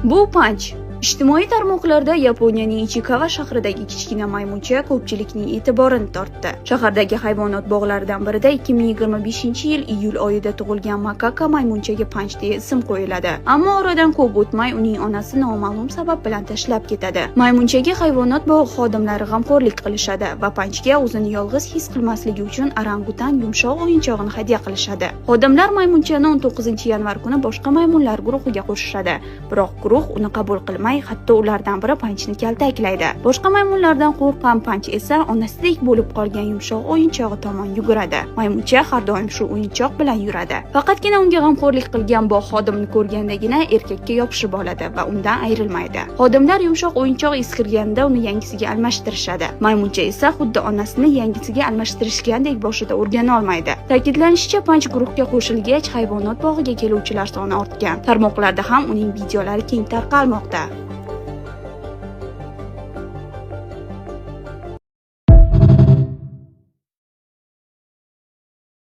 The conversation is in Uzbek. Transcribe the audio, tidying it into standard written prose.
Bu Panch. Ijtimoiy tarmoqlarda Yaponiyaning Ichikawa shahridagi kichkina maymuncha ko'pchilikning e'tiborini tortdi. Shahardagi hayvonot bog'laridan birida 2025-yil iyul oyida tug'ilgan makaka maymunchaga Panch deya ism qo'yiladi. Ammo oradan ko'p o'tmay uning onasi noma'lum sabab bilan tashlab ketadi. Maymunchaga hayvonot bog'i xodimlari g'amxo'rlik qilishadi va Panchga o'zini yolg'iz his qilmasligi uchun orangutan yumshoq o'yinchog'ini hadya qilishadi. Xodimlar maymunchani 19-yanvar kuni boshqa maymunlar guruhiga qo'shishadi. Biroq guruh uni qabul qilmay, hatto ulardan biri Panchni kaltaklaydi. Boshqa maymunlardan qo'rqqan Panch esa onasidek bo'lib qolgan yumshoq o'yinchog'i tomon yuguradi. Maymuncha har doim shu o'yinchoq bilan yuradi. Faqatgina unga g'amxo'rlik qilgan bog' xodimini ko'rgandagina erkakka yopishib oladi va undan ayrilmaydi. Xodimlar yumshoq o'yinchoq eskirganda uni yangisiga almashtirishadi. Maymuncha esa xuddi onasini yangisiga almashtirishgandek boshida o'rgana olmaydi. Ta'kidlanishicha, Panch guruhga qo'shilgach, hayvonot bog'iga keluvchilar soni ortgan. Tarmoqlarda ham uning videolari keng tarqalmoqda.